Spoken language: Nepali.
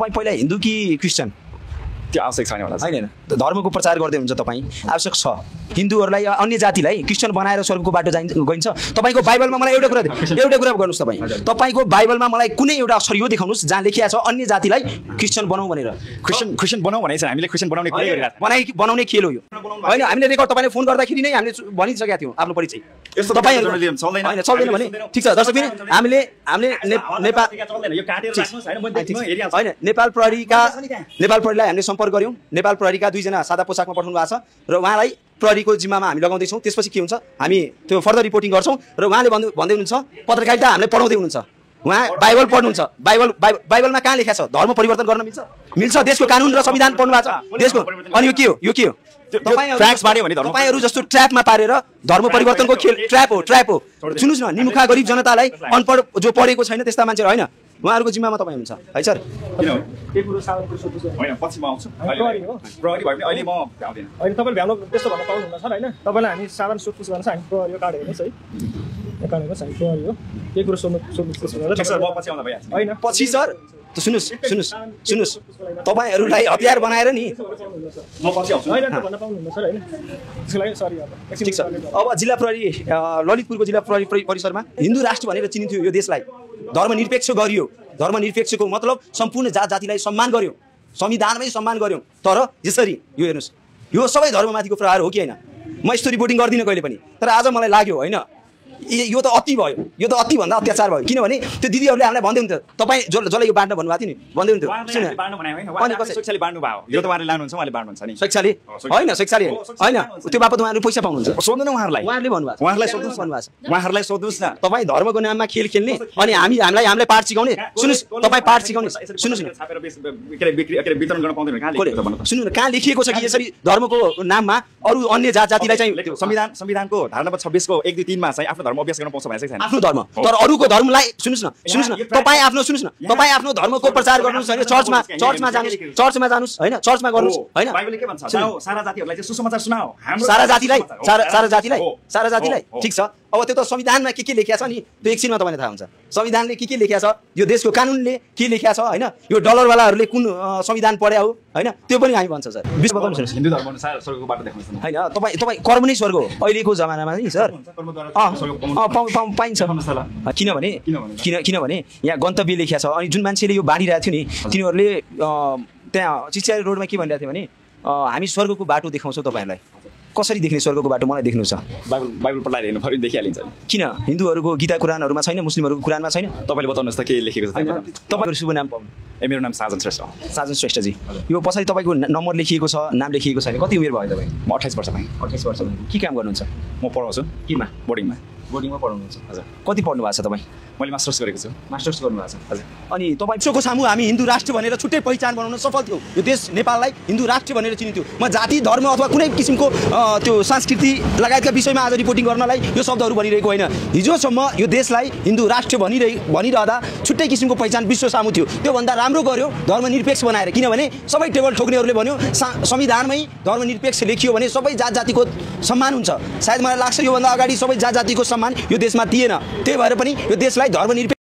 तपाईँ पहिला हिन्दू कि क्रिस्चियन त्यो आवश्यक छैन होला होइन धर्मको प्रचार गर्दै हुन्छ तपाईँ आवश्यक छ हिन्दूहरूलाई अन्य जातिलाई क्रिस्चियन बनाएर स्वर्गको बाटो गइन्छ तपाईँको बाइबलमा मलाई एउटा कुरा गर्नुहोस् तपाईँको बाइबलमा मलाई कुनै एउटा अक्षर यो देखाउनुहोस् जहाँ लेखिएको छ अन्य जातिलाई क्रिस्चियन बनाऊ भनेर क्रिस्चियन बनाऊ भनेको छ हामीले क्रिस्चियन बनाउने कुरा गरिरहेको बनाउने खेल हो यो होइन हामीले रेकर्ड तपाईँले फोन गर्दाखेरि नै हामीले भनिसकेका थियौँ आफ्नो परिचय यस्तो तपाईँहरू चल्दैन भने ठिक छ दर्शक हामीले होइन नेपाल प्रहरीलाई हामीले सम्पर्क गऱ्यौँ नेपाल प्रहरीका 2 जना सादा पोसाकमा पठाउनु भएको छ र उहाँलाई प्रहरीको जिम्मामा हामी लगाउँदैछौँ त्यसपछि के हुन्छ हामी त्यो फर्दर रिपोर्टिङ गर्छौँ र उहाँले भन्दै हुनुहुन्छ पत्रकारिता हामीले पढाउँदै हुनुहुन्छ उहाँ बाइबल पढ्नुहुन्छ बाइबलमा कहाँ लेखा छ धर्म परिवर्तन गर्न मिल्छ देशको कानुन र संविधान पढ्नु भएको छ देशको अनि यो के हो तपाईहरु जस्तो ट्र्यापमा पारेर धर्म परिवर्तनको खेल ट्र्याप हो सुन्नुस् न निमुखा गरिब जनतालाई अनपढ जो पढेको छैन त्यस्ता मान्छेहरु हैन उहाँहरुको जिम्मामा तपाई हुनुहुन्छ है सर के कुरो सावधान सोध्छु हैन पछि म आउँछु प्रहरी भयो भने अहिले म आउँदिन अहिले तपाईले भ्याउनु त्यस्तो भन्न पाउनुहुन्न सर हैन तपाईलाई हामी साधारण सोध्छु गर्न चाहिँ प्रहरी कार्ड हेर्नुस् है यो कार्ड हेर्नुस् हामी प्रहरी हो के कुरो सोध्नु सर म पछि आउँदा भइहाल्छ हैन पछि सर सुन्नुस् तपाईहरुलाई हतियार बनाएर नि म पछि आउँछु हैन भन्न पाउनुहुन्न सर हैन त्यसको लागि सरी अब ठीक छ अब जिल्ला प्रहरी ललितपुरको जिल्ला प्रहरी परिसरमा हिन्दू राष्ट्र भनेर चिनिन्थ्यो यो देशलाई धर्मनिरपेक्ष गरियो धर्मनिरपेक्षको मतलब सम्पूर्ण जात जातिलाई सम्मान गर्यो संविधानमै सम्मान गर्यो तर यसरी यो हेर्नुस् यो सबै धर्ममाथिको प्रहार हो कि हैन म यस्तो रिपोर्टिङ गर्दिन कहिले पनि तर आज मलाई लाग्यो हैन यो त अति भयो यो त अति भन्दा अत्याचार भयो किनभने त्यो दिदीहरुले हामीलाई भन्दै हुन्थ्यो तपाई जसले यो बाँड्न भन्नुभएको थियो नि भन्दै हुन्थ्यो सुन बाँड्नु भने हैन अनि शिक्षाले बाँड्नु भयो यो त उहाँले लानुहुन्छ उहाँले बाँड्नुहुन्छ नि शिक्षाले हैन त्यो बापत उहाँहरुले पैसा पाउनुहुन्छ सोध्नु न उहाँहरुलाई उहाँहरुले भन्नुभएको उहाँहरुलाई सोध्नुस् उहाँहरुलाई सोध्नुस् न तपाई धर्मको नाममा खेल खेल्ने अनि हामीलाई पाठ सिकाउने सुन्नुस् तपाई पाठ सिकाउने सुन्नुस् न छापेर के वितरण गर्न पाउँदैन कहाँ लेखेको भन्नु सुन्नु न कहाँ लेखिएको छ कि यसरी धर्मको नाममा अरु अन्य जात जातिलाई चाहिँ संविधानको धारा नम्बर 26 को 1 2 3 मा चाहिँ आफ्नो धर्म अभ्यास गर्न पाउँछ भनेको छैन आफ्नो धर्म तर अरूको धर्मलाई सुन्नुस् न तपाई आफ्नो धर्मको प्रचार गर्नुस् हैन चर्चमा जानुस् हैन चर्चमा गर्नुस् हैन बाइबलले के भन्छ सारा जातिहरुलाई चाहिँ सुसमाचार सुनाओ हाम्रो सारा जातिलाई ठीक छ अब त्यो त संविधानमा के लेखिया छ नि त्यो एकछिनमा तपाईलाई थाहा हुन्छ संविधानले के लेखिया छ यो देशको कानुनले के लेखिया छ हैन यो डलर वालाहरुले कुन संविधान पढ्या हो हैन त्यो पनि हामी भन्छ सर विश्व बताउनुस् हिन्दू धर्म अनुसार स्वर्गको बाटो देखाउनुस् हैन तपाई कर्म नै स्वर्ग हो अहिलेको जमानामा नि सर पाइन्छ किनभने यहाँ गन्तव्य लेखिया छ अनि जुन मान्छेले यो बाँडिरहेको थियो नि तिनीहरुले त्यहाँ चिचियारी रोडमा के भनिरहेको थियो भने हामी स्वर्गको बाटो देखाउँछौँ तपाईहरुलाई कसरी देख्ने स्वर्गको बाटो मलाई देख्नु छ बाइबल पढाएर हेर्नु पर्यो देखिहालिन्छ किन हिन्दूहरुको गीता कुरानहरुमा छैन मुस्लिमहरुको कुरानमा छैन तपाईले बताउनुस् त के लेखेको छ तपाईको शुभ नाम पाउनु मेरो नाम साजन श्रेष्ठ जी यो पछाडि तपाईको नम्बर लेखिएको छ नाम लेखिएको छैन कति उमेर भयो तपाई म 28 वर्ष भएँ 28 वर्ष के काम गर्नुहुन्छ म पढाउँछु केमा बोर्डिङमा पढाउनुहुन्छ हजुर कति पढ्नु भएको छ तपाई मैले मास्टर्स गरेको छु मास्टर्स गर्नु भएको छ हजुर अनि तपाई विश्वको सामु हामी हिन्दू राष्ट्र भनेर छुट्टै पहिचान बनाउन सफल थियौ यो देश नेपाललाई हिन्दू राष्ट्र भनेर चिनिन्थ्यो म जाति धर्म अथवा कुनै किसिमको त्यो संस्कृति लगायतका विषयमा आज रिपोर्टिङ गर्नलाई यो शब्दहरु भनिरहेको होइन हिजोसम्म यो देशलाई हिन्दू राष्ट्र भनिरहँदा छुट्टै किसिमको पहिचान विश्व सामु थियो त्यो भन्दा राम्रो गर्यो धर्मनिरपेक्ष बनाएर किनभने सबै टेबल ठोक्नेहरुले भन्यो संविधानमै धर्मनिरपेक्ष लेखियो भने सबै जात जातिको सम्मान हुन्छ सायद मलाई लाग्छ यो भन्दा अगाडि सबै जात जातिको सम्मान यो देशमा थिएन त्यही भएर पनि यो देशलाई धर्मनिरपेक्ष